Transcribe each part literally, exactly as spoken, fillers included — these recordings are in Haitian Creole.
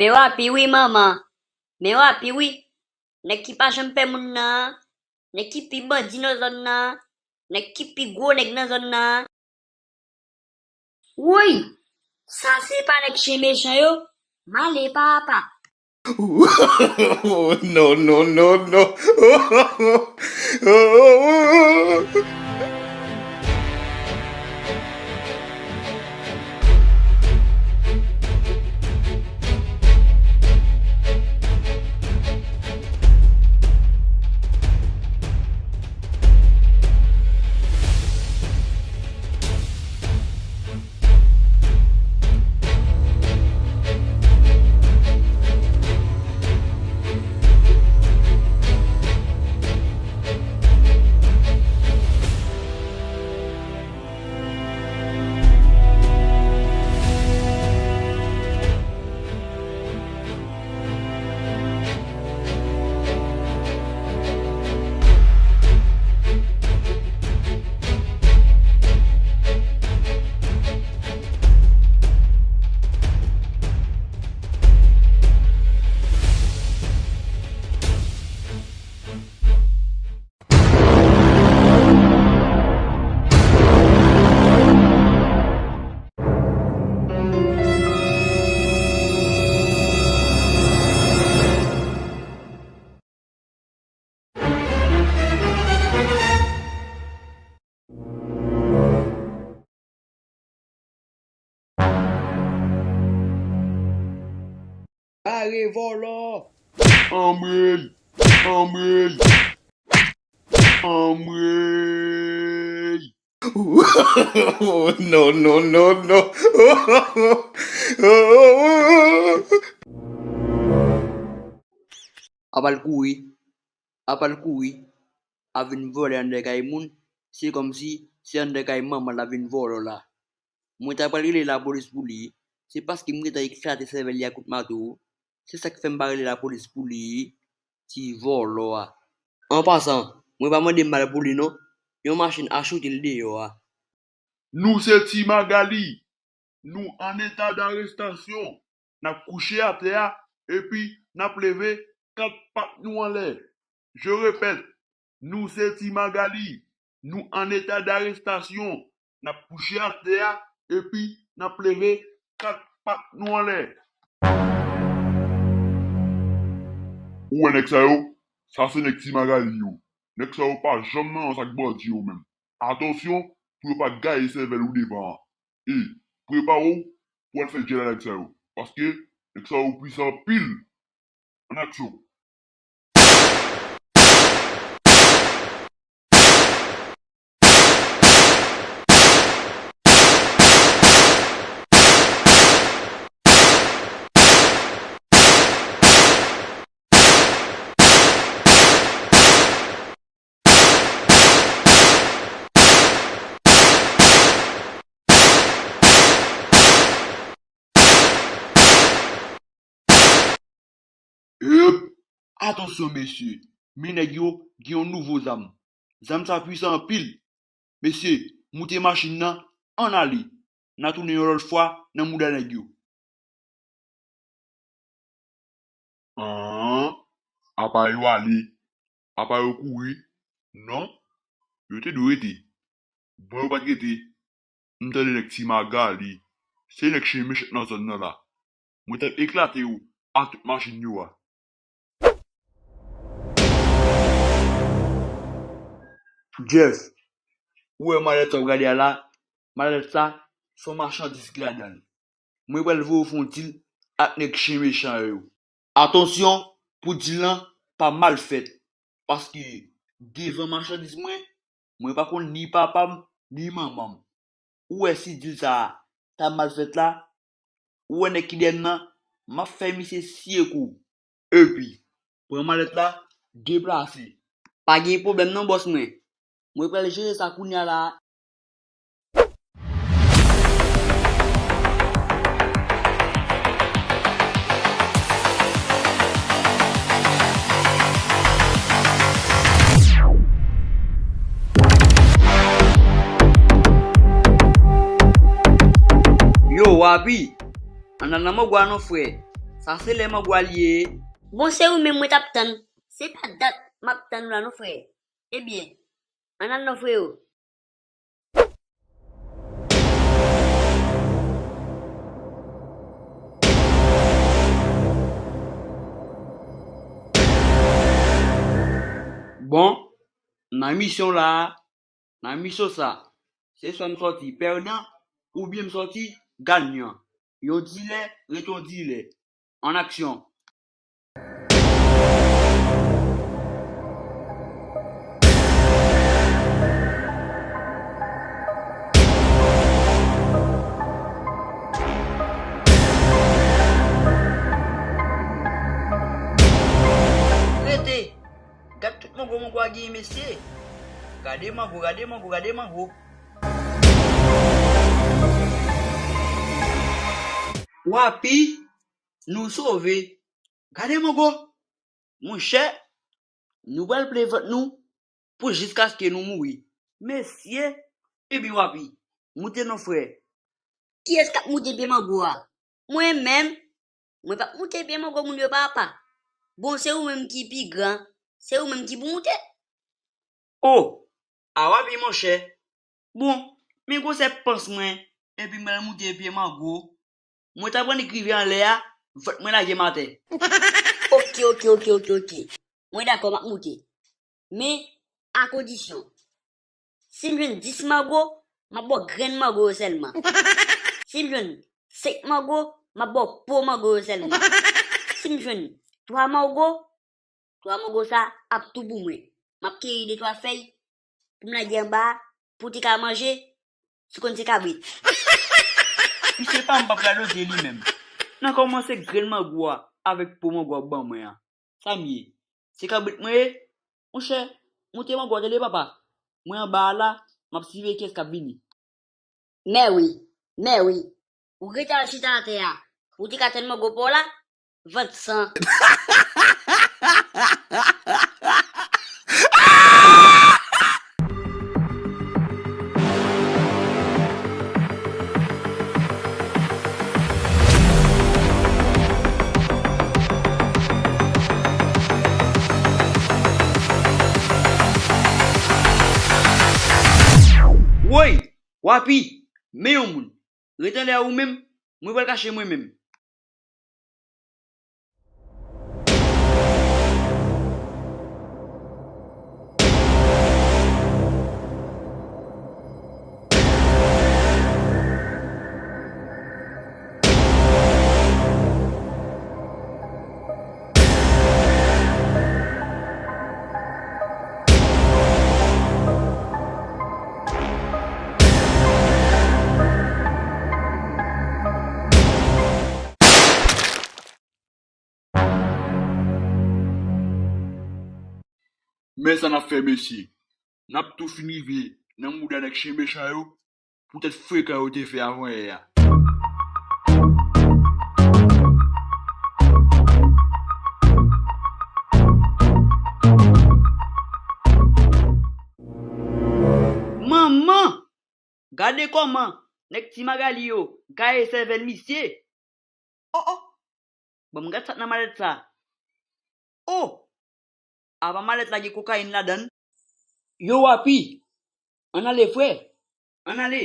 Men w api wi, manman. Men w api wi. Nèg ki pa janm pè moun nan. Nèg ki pi bandi nan zòn nan. Nèg ki pi gwo nèg nan zòn nan. Woy! Sa se pa nèg chen mechan yo? M ale papa. No, no, no, no. Bare vòlò! Anmwey! Anmwey! Anmwey! No, no, no, no. Apa l kouri, apa l kouri, ap vin vòlè anndan kay moun, se kòmsi se anndan kay manman l ap vin vòlò la. Mwen ta pral rele lapolis pou li, se paske m gentan eklate sèvèl li ak kout mato, se sa k fè m pa rele lapolis pou li, ti vòlò a. An pasan, mwen pa mande mal pou li non, yon machin achoute l deyò a. Nou se Ti Magali, nou an eta darestasyon, n ap kouche atè a, epi n ap leve kat pat nou anlè. Je répète, nou se Ti Magali, nou an eta darestasyon, n ap kouche atè a, epi n ap leve kat pat nou anlè. Ou wè nèg sa yo? Sa se nèg Ti Magali yo. Nèg sa yo pa janm nan rans ak bandi yo menm. Atansyon pou yo pa gaye sèvèl ou devan an. E, prepare w pou al fè djèl a nèg sa yo. Paske nèg sa yo pwisan anpil. An aksyon! Ep! Atansyon, mesye! Men nèg yo gen yon nouvo zam. Zam sa pwisan anpil. Mesye, moute machin nan, ann ale. N a tounen yon lòt fwa nan mouda nèg yo. An, apa yo ale, apa yo kouri? Non, yo te dwe rete. Bon, yo pa t rete. M tande nèg Ti Magali, se nèg chen mechan nan zòn nan la. Mwen t ap eklate yo ak tout machin yo a. Jeff, ou wè malèt sa w gade a la? Malèt sa, se yon machandiz ki ladan l. Mwen pral voye w fè yon dil ak nèg chen mechan yo. Atansyon pou dil lan pa mal fèt, paske devan machandiz mwen, mwen pa konn ni papa m, ni manman m. Ou wè si dil sa a ta mal fèt la, ou wè nèg ki dèyè m nan, m ap fè misye siye kou. Epi, pran malèt la, deplase. Pa gen pwoblèm non, bòs mwen. Mwen pral jere sa kounye a la a. Yo, Wapi! Ann al nan mòg la non, frè. Sa se lè mango a l ye. Bon, se ou menm mwen t ap tann. Se pa dat m ap tann ou la non, frè. Ebyen, ann al non, freyo. Bon, nan emisyon la, nan emisyon sa, se swa m sòti pèdan oubyen m sòti ganyan. Yon dilè ret yon dilè. An aksyon. Rete! Gad tout mango mango a genyen, mesye! Gade mango, gade mango, gade mango! Wapi, nou sove! Gade mango! Monchè, nou pral plen vant nou pou jiskaske nou mouri. Mesye, epi Wapi, moute non, frè. Kiyès k ap moute pye mango a? Mwen menm? Mwen p ap moute pye mango moun yo, papa. Bon, se ou menm ki pi gran, se ou menm ki pou moute. O, a Wapi, monchè. Bon, men gwosè pans mwen, epi m pral moute pye mango. Mwen t ap annik rive anlè a, vant mwen lage m atè. Oke, oke, oke, oke, oke. Mwen dakò, m ap moute. Men, a kondisyon, si m jwenn dis mango, m ap ba w grenn mango yo sèlman. Si m jwenn senk mango, m ap ba w po mango yo sèlman. Si m jwenn twa mango, twa mango sa ap tou pou mwen. M ap keyi de twa fèy pou m lage anba a, pou w te ka manje, si w konn se kabrit. Misye pa m p ap radote li menm. Nan kòmanse grenn mango a avèk po mango a ban mwen an. Sa m ye? Se kabrit mwen ye? Monchè, moute mango a tande papa. Mwen anba a la, m ap siveye kiyès k ap vini. Mèwi, mèwi, ou rete al chita atè a, ou te ka tann mango pa w la, vant san. Woy! Wapi, men yon moun. Rete anlè a ou menm, mwen pral kache mwen menm. Men sa n ap fè, mesye. N ap tou fin rive nan mouda nèg chen mechan yo poutèt frekan yo te fè avanyè a. Manman! Gade kòman nèg Ti Magali yo gaye sèvèl misye. O, o! Ban m gad sa k nan malèt sa. O! Apa malèt la gen kokayin ladan l? Yo, Wapi! Ann ale, frè! Ann ale,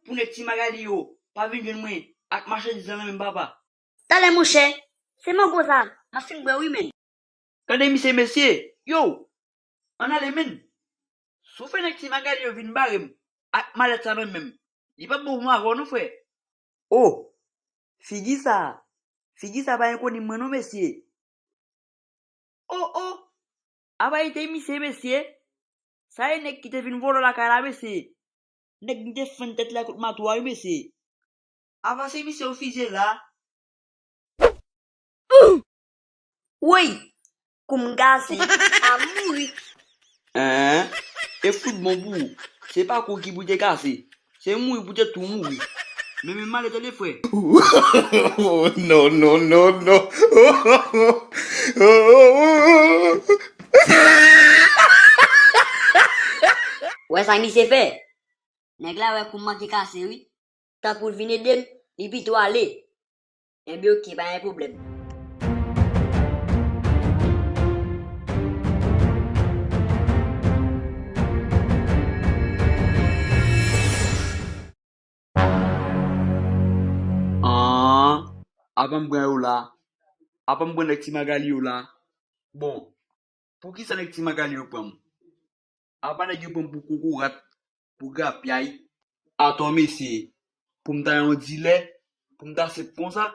pou nèg Ti Magali yo pa vin jwenn mwen ak machandiz lan nan men m, papa. Talè, monchè, se mango sa, m ap fin bwè wi, menn. Gade misye, mesye! Yo! Ann ale, menn! Si w fè nèg Ti Magali yo vin bare m ak malèt sa nan men m, li p ap bon pou m avè w non, frè. O! Figi sa! Figi sa pa enkoni mwen non, mesye! O, o! Apa e te misye, mesye? Sa e nèg ki te vin vòlò lakay la, mesye? Nèg m te fann tèt la kout mato a wi, mesye. Apa se misye ou fizye la? Woy! Kou m kase, a mouri. Hein? E fout bon pou ou. Se pa kou ki pou te kase. Se mouri pou te tou mouri. Men, men malè, tande, frè. Oh, non, non, non, non. Wè sa misye fè? Nèg la wè kou m manke kase wi. Tankou l vin ede l, li pito ale. Enben oke, pa gen pwoblèm. Apa m pran yo la? Apa m pran nèg Ti Magali yo la? Bon, poukisa nèg Ti Magali yo pran m? Apa nèg yo pran m pou kokorat, pou grapyay? Atò mesye, pou m ta yon dilè, pou m ta senp konsa?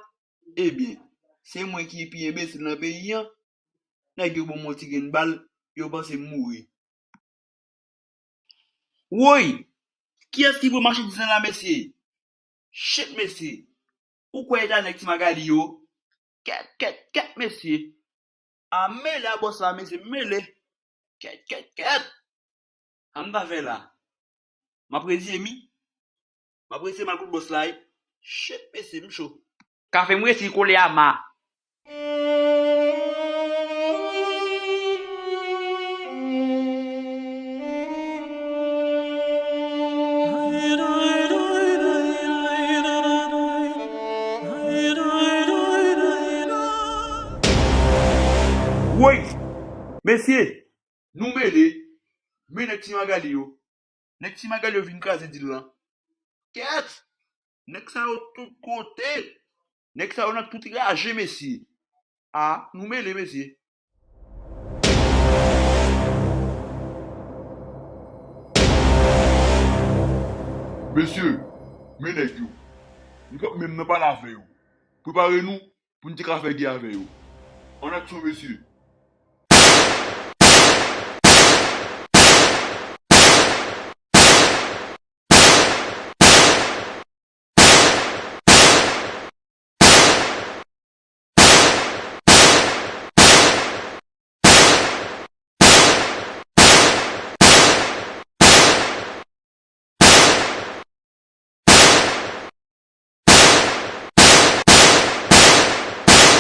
Ebyen, se mwen ki pi enbesil nan peyi an. Nèg yo ban m yon ti grenn bal, yo panse m mouri. Woy! Kiyès ki pran machandiz lan la, mesye? Shit, mesye! Ou kwè e ta nèg Ti Magali yo? Kèt, kèt, kèt, mesye! A mele a bòs la, mesye, mele! Kèt, kèt, kèt! Sa m ta fè la? M ap redi emi? M ap redi mal kot bòs la wi. Shit, mesye, m cho. Kafe m resi kole a ma. Woy! Mesye, nou mele, men nèg Ti Magali yo. Nèg Ti Magali yo vin kraze dil lan. Kèt! Nèg sa yo tout kote. Nèg sa yo nan tout raje, mesye. A, nou mele, mesye. Mesye, men nèg yo. Nou p ap menm nan pale avè yo. Prepare nou pou n te ka fè gè avè yo. An aksyon, mesye!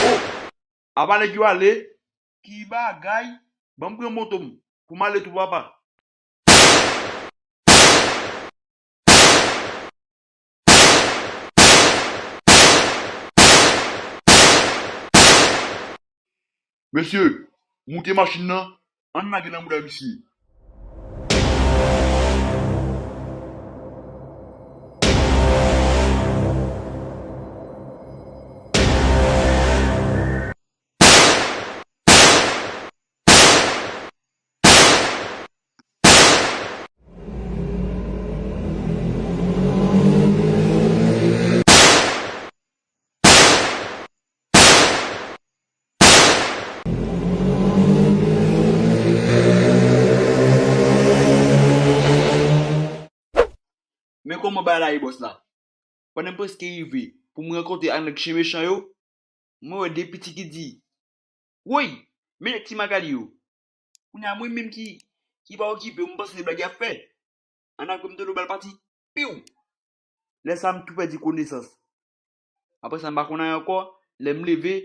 Oh! Apa nèg yo ale? Ki bagay? Ban m pran moto m pou m ale tou, papa. Mesye, moute machin nan, ann lage nan mouda misye. Men kòman bagay la ye, bòs la? Pandan m prèske rive pou m rankontre ak nèg chen mechan yo, mwen wè de piti ki di, "Woy, men nèg Ti Magali yo." Kounye a mwen menm ki, ki pa okipe, m panse se blag y ap fè. Ann apre m tande bal pati, piw! Lè sa a m tou pèdi konesans. Apre sa, m pa konn anyen ankò, lè m leve,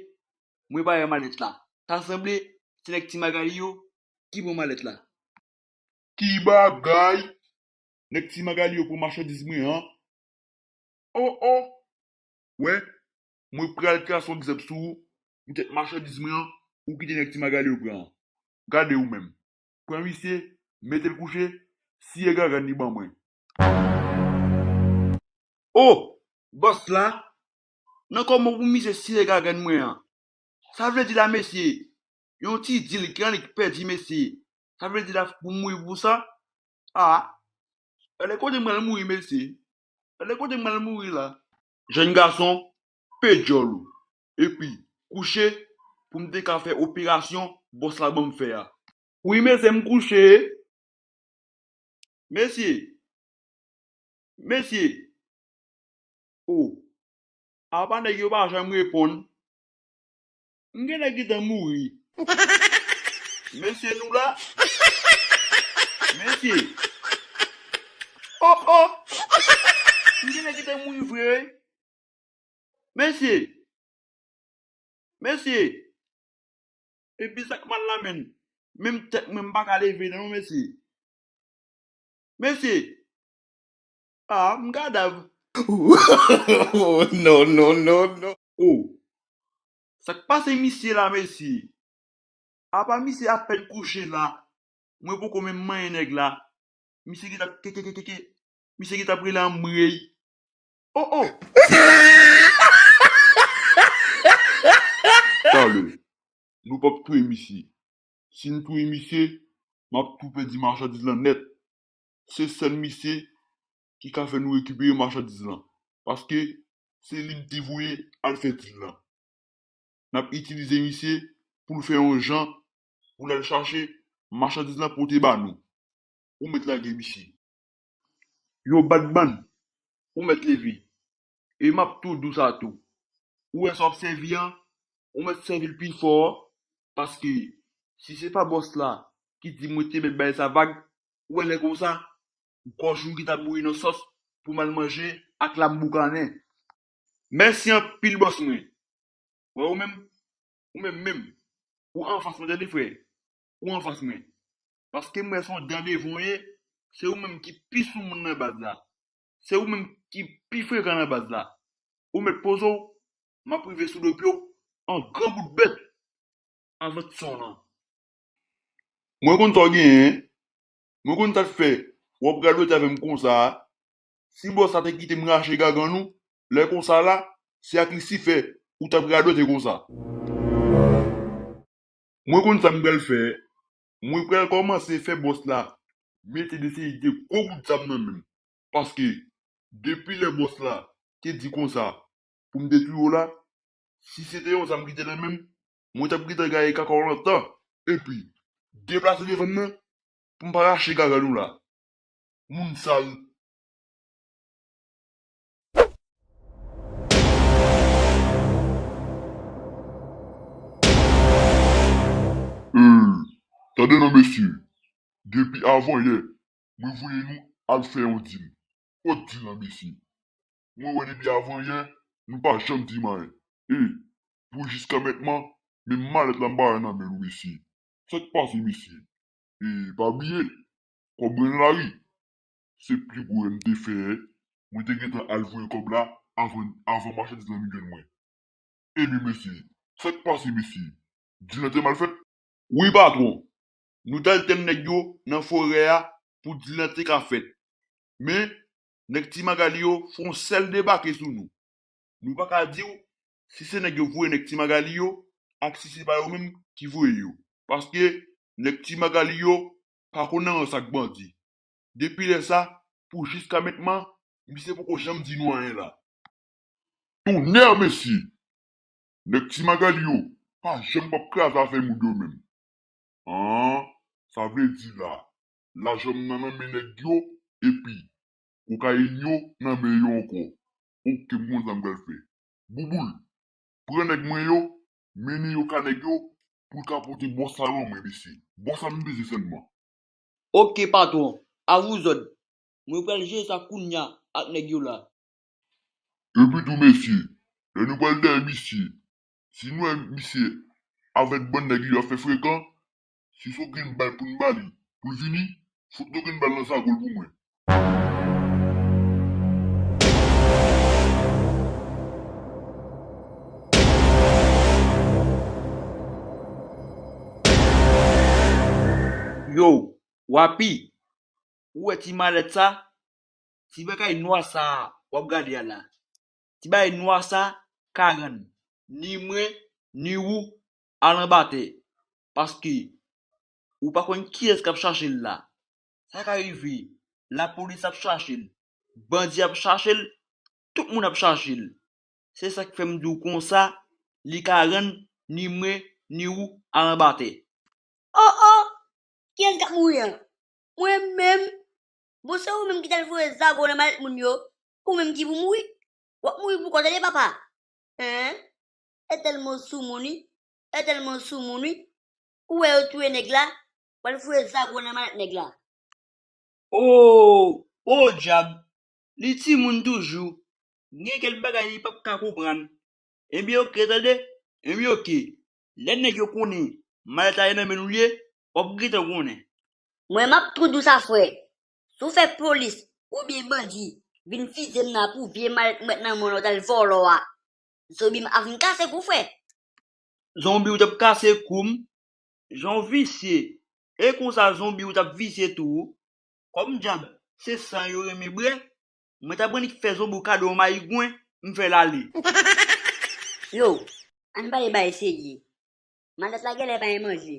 mwen pa wè malèt la. Ta sanble se nèg Ti Magali yo ki pran malèt la. Ki bagay! Nèg Ti Magali yo pran machandiz mwen an. Oh, oh! Wè, mwen pral trase yon egzanp sou ou, poutèt machandiz mwen an, ou kite nèg Ti Magali yo pran an. Gade ou menm. Pran misye, mete l kouche, siye gagann li ban mwen. Oh! Bòs la, nan kòman pou misye siye gagann mwen an? Sa vle di la, mesye, yon ti dil ki annik pèdi, mesye. Sa vle di la pou m mouri pou sa? Ah! Gade kote m pral mouri, mesye. Gade kote m pral mouri la. Jèn gason, pe djòl ou. Epi, kouche pou m te ka fè operasyon bòs la ban m fè a. Wi, mesye, m kouche. Mesye! Mesye! Oh! Apa nèg yo pa janm reponn? M genlè gentan mouri. Mesye, nou la? Mesye! Oh, oh! M genlè gentan mouri vre wi. Mesye! Mesye! Epi sa k mal la menm? Menm tèt mwen m pa ka leve non, mesye. Mesye! Ah, m kadav. Non, non, non, non. Oh! Sa k pase misye la, mesye? Apa misye apèn kouche la, mwen poko menm manyen nèg la. Misye gentan ke, ke, ke, ke, ke. Misye gentan ap rele anmwey. Oh, oh! vòlè. Nou p ap touye misye. Si n touye misye, m ap tou pèdi machandiz lan nèt. Se sèl misye ki ka fè nou rekipere machandiz lan. Paske se li m te voye al fè dil lan. N ap itilize misye pou l fè yon jan pou l al chache machandiz lan pote ba nou. Ou mèt lage misye. Yo, Batman, ou mèt leve. E m ap tou di w sa tou. Ou wè sa w ap sèvi an, ou mèt sèvi l pi fò, paske si se pa bòs la ki di mwen te mèt bay sa vag, ou wè lè konsa, gòj ou ki t ap bouyi nan sòs pou m al manje ak lam boukannen. Mèsi anpil, bòs mwen. Wè ou menm, ou menm menm, ou anfas mwen, tande frè, ou anfas mwen. Paske m wè se yon dan devan w ye, se ou menm ki pi sou moun nan baz la. Se ou menm ki pi frekan nan baz la. Ou mèt poze w, m ap rive sou do pye w an gran bout bèt. Avan ti son lan. Mwen konn sa w genyen, mwen konn sa k fè w ap radote avè m konsa a. Si bòs la te kite m rache gagann ou, lè konsa la, se ak Lisifè ou t ap radote konsa. Mwen konn sa m pral fè. Mwen pral kòmanse fè bòs la mete de seri de gwo bout zam nan men m. Paske, depi lè bòs la te di konsa pou m detwi w la, si se te yon zam ki te nan men m, mwen t ap gentan gaye kaka w lontan. Epi, deplase devan m nan pou m pa rache gagann ou la. Moun sal. Ee, tande non, mesye. Depi avan yè, mwen voye nou al fè yon dil. Kot dil lan, mesye? Mwen wè depi avan yè, nou pa janm di m anyen. E, pou jiskamentman, menm malèt la m pa wè nan men nou, mesye. Sa k pase, mesye? E, pa bliye, kòb mwen nan lari. Se pi gwo yè m te fè, mwen te gentan al voye kòb la avan, avan machandiz lan vin jwenn mwen. Ebyen, mesye, sa k pase, mesye? Dil lan te mal fèt? Wi, patwon. Nou t al tann nèg yo nan forè a pou dil lan te ka fèt. Men, nèg Ti Magali yo fè yon sèl debake sou nou. Nou pa ka di w si se nèg yo voye nèg Ti Magali yo ak si se pa yo menm ki voye yo. Paske nèg Ti Magali yo pa konn nan rans ak bandi. Depi lè sa, pou jiskamentman, misye poko janm di nou anyen la. Tonnè, mesye! Nèg Ti Magali yo pa janm p ap kraze afè moun yo menm. An, sa vle di la, lajan m nan nan men nèg yo, epi kokayin yo nan men yo ankò. Oke, m konn sa m pral fè. Bouboul, pran nèg mwen yo, mennen yo ka nèg yo, pou l ka pote bòs la ban mwen, mesye. Bòs la m bezwen sèlman. Oke, patwon, a vous ordres. Mwen pral jere sa kounya ak nèg yo la. Epi tou, mesye, lè nou pral dèyè misye, si nou wè misye avèk bann nèg li yo ap fè frekan, si se yon grenn bal pou n ba li, pou l vini, fout yon grenn bal nan zago l pou mwen. Yo, Wapi, ou wè ti malèt sa? Ti bagay nwa sa a w ap gade a la. Ti bagay nwa sa ka rann ni mwen, ni ou al anba tè. Paske ou pa konn kiyès k ap chache l la. Sa ka rive, lapolis ap chache l, bandi ap chache l, tout moun ap chache l. Se sa k fè m di w konsa, li ka rann ni mwen, ni ou al anba tè. Oh, oh! Kiyès k ap mouri an? Mwen menm? Bon, se ou menm ki t al foure zago nan malèt moun yo, ou menm ki pou mouri. W ap mouri pou kò w, tande papa. Hen? E tèlman w soumoun wi. E tèlman w soumoun wi. Ou wè yo touye nèg la, w al foure zago nan malèt nèg la. Oh, oh dyab! Li timoun toujou. Gen kèk bagay li p ap ka konprann. Ebyen oke, tande. Ebyen oke. Lè nèg yo konnen malèt la e nan men nou l ye, w ap gentan konnen. Mwen m ap tou di w sa, frè. Si w fè polis oubyen bandi vin fize m nan pou vye malèt m wè nan men w la w t al vòlò a, zonbi m ap vin kase kou, frè. Zonbi w t ap kase kou m? Jan w visye. E konsa zonbi w t ap visye tou? Kòm dyab, se san yo renmen bwè. Mwen t ap annik fè zonbi w kado yon mayigwen, m fè l ale. Yo, ann pale bagay serye. Malèt la genlè pa gen manje.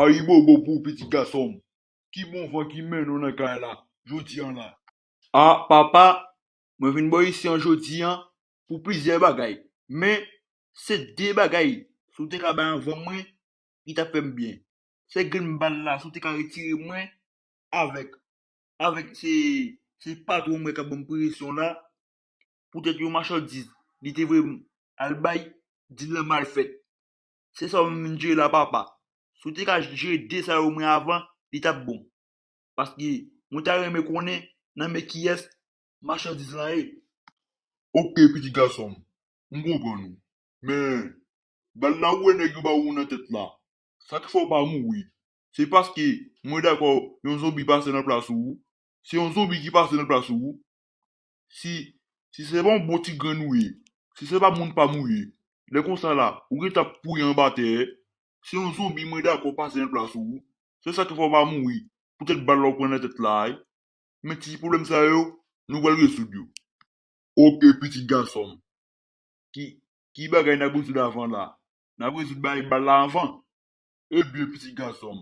Ayibobo pou pitit gason m. Ki bon van ki mennen w nan kay la jodi a la? A, papa, mwen vin bò isi an jodi an pou plizyè bagay. Men, se de bagay, si w te ka bay anvan mwen, ki t ap fè m byen. Se grenn bal la, si w te ka retire mwen avèk, avèk se, se patwon mwen k ap ban m presyon la, poutèt yon machandiz li te voye m al bay, dil lan mal fèt. Se sa w vin jere la, papa. Si w te ka jere de sa yo mwen avan, li t ap bon. Paske mwen ta renmen konnen nan men kiyès machandiz lan ye. Oke, pitit gason m, m konprann ou. Men, bal la ou wè nèg yo ba ou nan tèt la, sa k fè w pa mouri? Se paske mwen dakò yon zonbi pase nan plas ou. Se yon zonbi ki pase nan plas ou. Si, si se pa yon bon ti grenn ou ye, si se pa moun pa m ou ye, lè konsa la, ou gentan ap pouri anba tè. Se yon zonbi mwen dakò pase nan plas ou. Se sa k fè w pa mouri. Poutèt bal la ou pran nan tèt la a. Men ti pwoblèm sa yo, nou pral rezoud yo. Oke, pitit gason m. Ki, ki bagay n ap rezoud avan la? N ap rezoud bagay bal la avan. Ebyen, pitit gason m,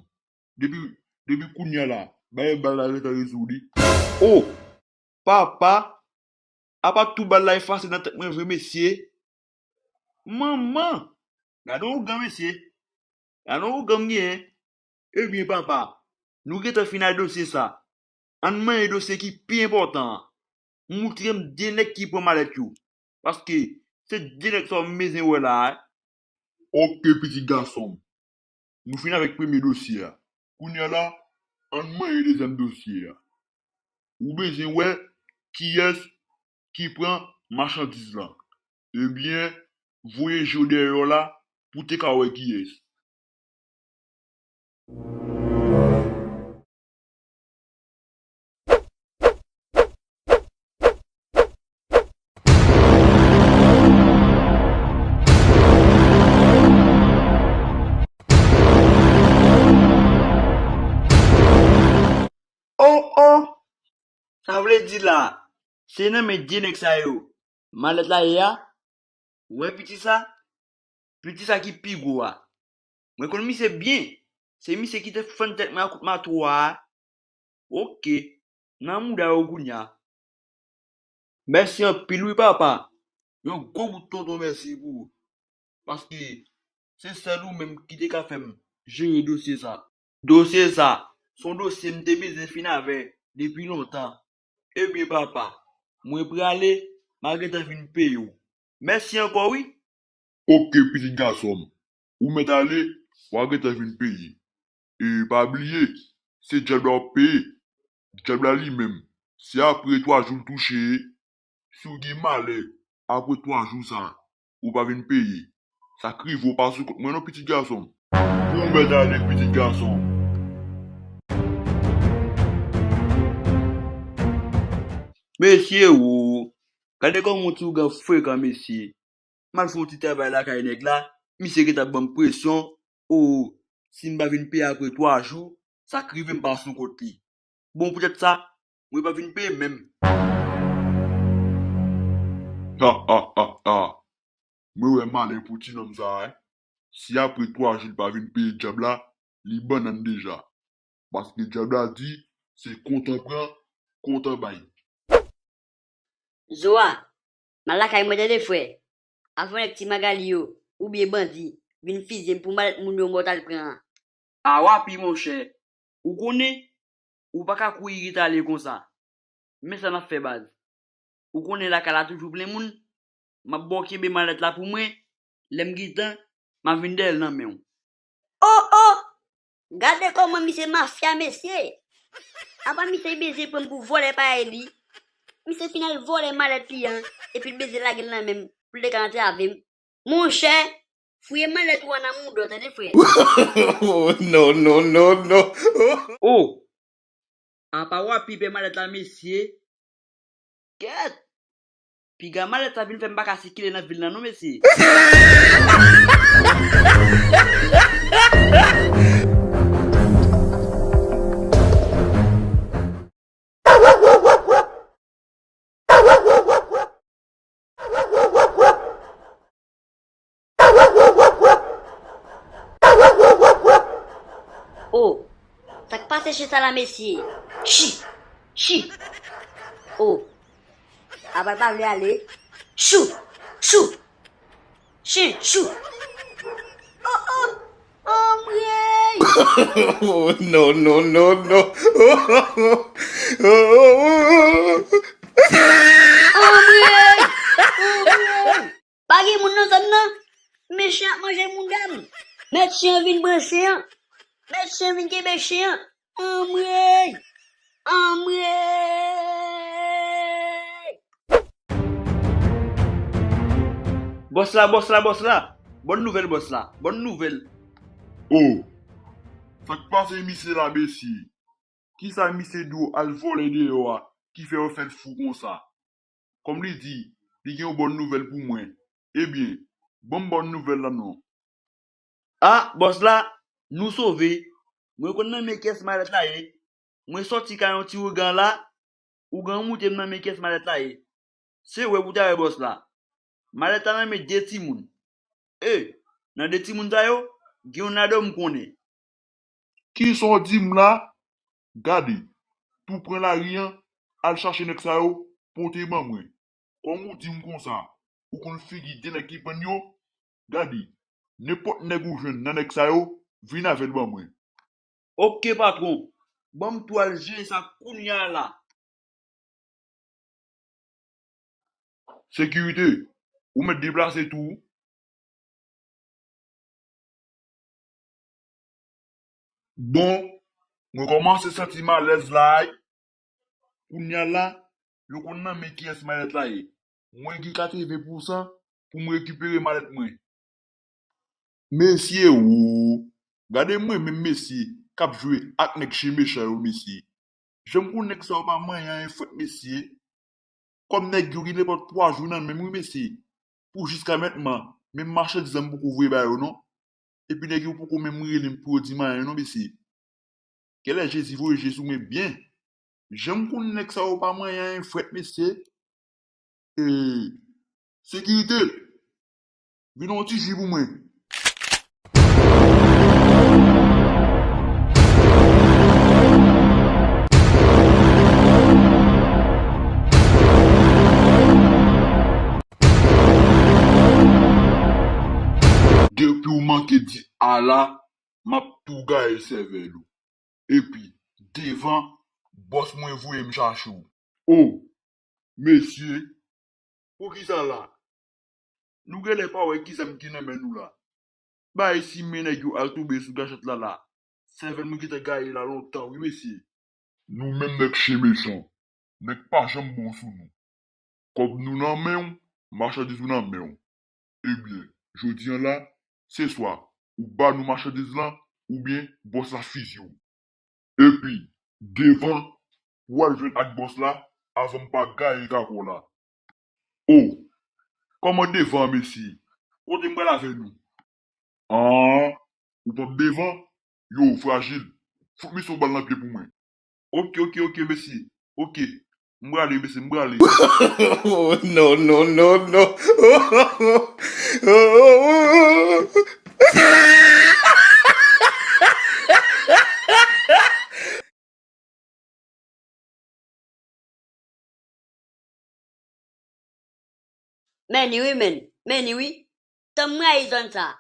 depi, depi kounye a la, bagay bal la gentan rezoud wi. O! Papa! Apa tou bal la efase nan tèt mwen vre, mesye? Manman! Gade yon ougan, mesye! Gade yon ougan m genyen! Ebyen, papa, nou gentan fin ak dosye sa. Ann manyen dosye ki pi enpòtan an. Moutre m de nèg ki pran malèt yo. Paske se de nèg sa w m bezwen wè la a. Oke, pitit gason m. Nou fin avèk premye dosye a. Kounye a la, ann manyen dezyèm dosye a. Ou bezwen wè kiyès ki pran machandiz lan. Ebyen, voye je w dèyè w la pou w te ka wè kiyès. O, o! Sa vle di la, se nan men de nèg sa yo malèt la ye a? Ou wè piti sa? Piti sa ki pi gwo a. Mwen konn misye byen. Se misye ki te fann tèt mwen ak kout mato a. Oke. Nan mouda yo kounye a. Mèsi anpil wi, papa. Yon gwo bout tonton mèsi pou ou. Paske se sèl ou menm ki te ka fè m jere dosye sa. Dosye sa, se yon dosye m te bezwen fin avè depi lontan. Ebyen, papa, mwen prale, m a gentan vin peye w. Mèsi ankò wi. Oke, pitit gason m. Ou mèt ale, w a gentan vin peye. E pa bliye, se dyab la w ap peye. Dyab la li menm, se apre twa jou l touche. Si w gen malè, apre twa jou sa, ou pa vin peye, sa k rive w pa sou kont mwen non, pitit gason m. Ou mèt ale, pitit gason m. Mesye o, gade kòman yon ti ougan frekan, mesye. M al fè yon ti travay lakay nèg la, misye gentan ap ban m presyon, o, si m pa vin peye apre twa jou, sa k rive m pa sou kont li. Bon, poutèt sa, mwen pa vin peye menm. Ha, ha, ha, ha. Mwen wè malè pou ti nonm sa a, wi. Si apre twa jou li pa vin peye dyab la, li bannann deja. Paske dyab la di, se kontan pran, kontan bay. Zoa, m al lakay mwen tande frè. Avan nèg Ti Magali yo, oubyen bandi, vin fizye m pou malèt moun yo mwen t al pran an. Awa pi monchè, ou konnen, ou pa ka kouri ret ale konsa. Men sa n ap fè, baz. Ou konnen lakay la toujou plen moun. M ap ba w kenbe malèt la pou mwen. Lè m gen tan, m a vin dèyè l nan men w. Oh, oh! Gade kòman misye mafya, mesye! Apa misye bezwen pran m pou vòlè parèy li? Misye fin al vòlè malèt li an, epi l bezwen lage l nan men m pou l te ka antrave m. Monchè, fouye malèt ou an nan mouda w, tande, frè. Oh, no, no, no, no. Oh! Apa w ap pipè malèt la, mesye? Kèt! Piga malèt sa vin fè m pa ka sikile nan vil lan non, mesye. Oh, sa k pase chen sa la, mesye? Chi! Chi! Oh, apa l pa vle ale? Chou! Chou! Chen! Chou! Oh, oh! Anmwey! Oh, no, no, no, no. Anmwey! Anmwey! Pa gen moun nan zòn nan. Men chen ap manje mouda m. Mèt chen an vin pran chen an. Mèt chen an vin kenbe chen an. Anmwey! Anmwey! Bòs la, bòs la, bòs la! Bòn nouvèl, bòs la! Bòn nouvèl! Oh! Sa k pase misye la, mesye? Kisa misye di w al vòlè deyò a ki fè yo fè l fou konsa? Kòm li di, li gen yon bòn nouvèl pou mwen. Ebyen, ban m bòn nouvèl la non. Ah, bòs la, nou sove. Mwen konn nan men kiyès malèt la ye. Mwen sòti ka yon ti ougan la, ougan an moute m nan men kiyès malèt la ye. Se wè pou ta wè bòs la. Malèt la nan men de timoun. E, nan de timoun sa yo, gen youn ladan yo m konnen. Kisa w di m la? Gade, tou pran lari an, al chache nèg sa yo, pote ban mwen. Kòm ou di m konsa, ou konn figi de nèg ki prann yo? Gade, nenpòt nèg ou jwenn nan nèg sa yo, vin avè l ban mwen. Oke, patwon. Ban m tou al jere sa kounya la. Sekirite, ou mèt deplase tou. Bon, mwen kòmanse santi malèz la, ay. Kounya la, yo konn nan men kiyès malèt la ye. Mwen gen katreven pousan pou m rekipere malèt mwen. Mesye, o! Gade mwen menm, mesye, k ap jwe ak nèg chen mechan yo, mesye. Jan m konn nèg sa yo pa manyen anyen frèt, mesye. Kòm nèg yo gen nenpòt twa jou nan men m, wi, mesye. Pou jiska mentnan, menm machandiz la m poko voye ba yo, non. Epi nèg yo poko menm rele m pou yo di m anyen, non, mesye. Genlè Jezi voye je sou mwen byen. Jan m konn nèg sa yo pa manyen anyen frèt, mesye. E, sekirite, vin yon ti ji pou mwen. Depi w manke di ala, m ap tou gaye sèvèl ou. Epi, devan, bòs mwen voye m chache w. O, mesye, poukisa la? Nou genlè pa wè ki zam ki nan men nou la. Bay si men nèg yo al tonbe sou gachat la la. Sèvèl mwen gentan gaye la lontan, wi, mesye. Nou menm nèg chen mechan, nèg pa janm bon sou nou. Kòb nou nan men w, machandiz ou nan men w. Ebyen, jodi a la, se swa ou ba nou machandiz lan, oubyen bòs la fizye w. Epi, devan, pou w al jwenn ak bòs la, avan m pa gaye kako w la. O, kòman devan an, mesye? Kote m pral avè nou? An, ou p ap devan? Yo, frajil, fout misye yon bal nan pye pou mwen. Oke, oke, oke, mesye. Oke. M prale, mesye, m prale. Oh, no, no, no, no. Men ni wi, men. Men ni wi. Tan m rayi zòn sa.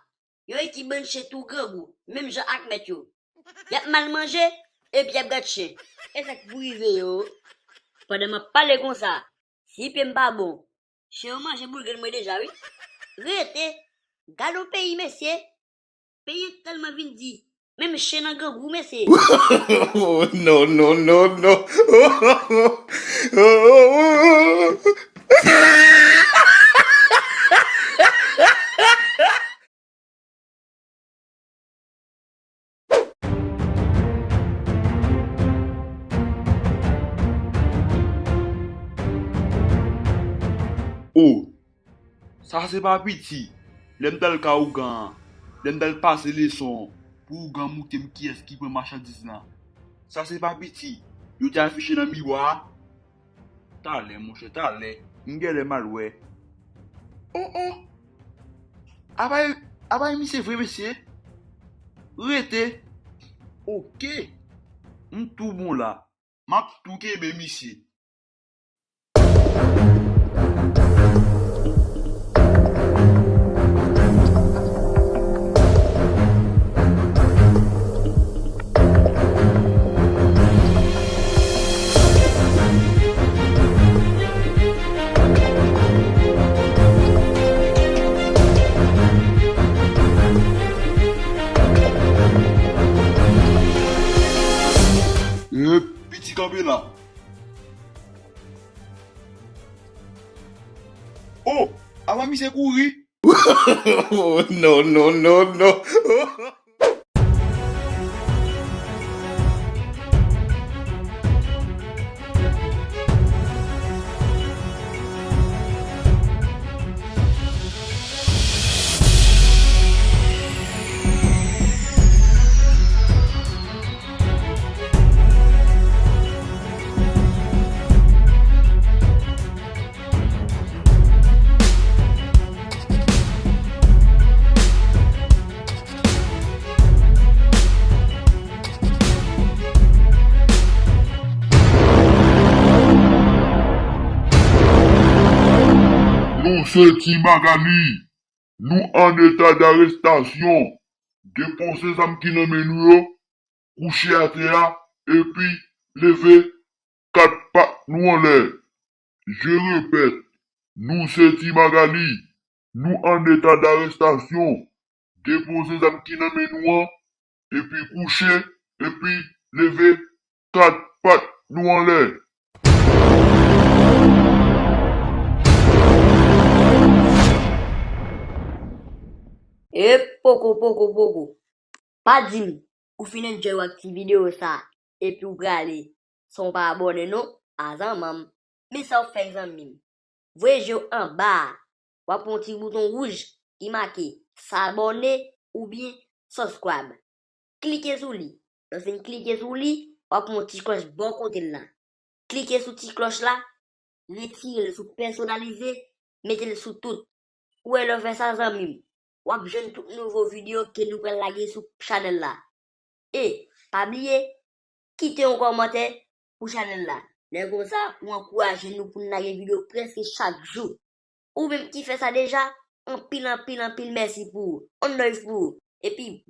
Yon ekip bann chen tou grangou, menm jan ak mèt yo. Y ap mal manje, epi y ap gad chen. E sa k pou rive yo? Pandan m ap pale konsa, si pye m pa bon, chen yo manje boul grenn mwen deja, wi. Rete, gade yon peyi, mesye. Peyi an tèlman vin di, menm chen nan grangou, mesye. Oh, no, no, no, no. Oh, sa se pa piti. Lè m t al ka ougan an, lè m t al pase leson an, pou ougan moute m kiyès ki pran machandiz lan. Sa se pa piti. Yo te afiche nan miwa a. Talè, monchè, talè. M genlè m al wè. Oh, oh. Apa, apa misye vre, mesye? Rete. Oke. M tou bon la. M ap tou kenbe misye. E piti kanpe la. Oh, apa misye kouri? Oh, no, no, no, no. Nou se Ti Magali. Nou an eta darestasyon. Depoze zam ki nan men nou yo, kouche atè a, epi leve kat pat nou anlè. Je répète, nou se Ti Magali. Nou an eta darestasyon. Depoze zam ki nan men nou an, epi kouche, epi leve kat pat nou anlè. E poko, poko, poko. Pa di m ou fin enjoy w ak ti videyo sa, epi w prale san w pa abòne non, a zanmanm. Men sa w fè zanmi m. Voye je w anba a, w ap wè yon ti bouton wouj ki make s'abonner oubyen subscribe. Klike sou li. Lè w fin klike sou li, w ap wè yon ti klòch bò kote l la. Klike sou ti klòch la, retire l sou pèsonalize, mete l sou tout. Ou wè lè w fè sa zanmi m, w ap jwenn tout nouvo videyo ke nou pral lage sou chanèl la. E, pa bliye, kite yon kòmantè pou chanèl la. Lè konsa, ou ankouraje nou pou n lage videyo prèske chak jou. Ou menm ki fè sa deja, anpil, anpil, anpil mèsi pou ou. On love pou ou. Epi,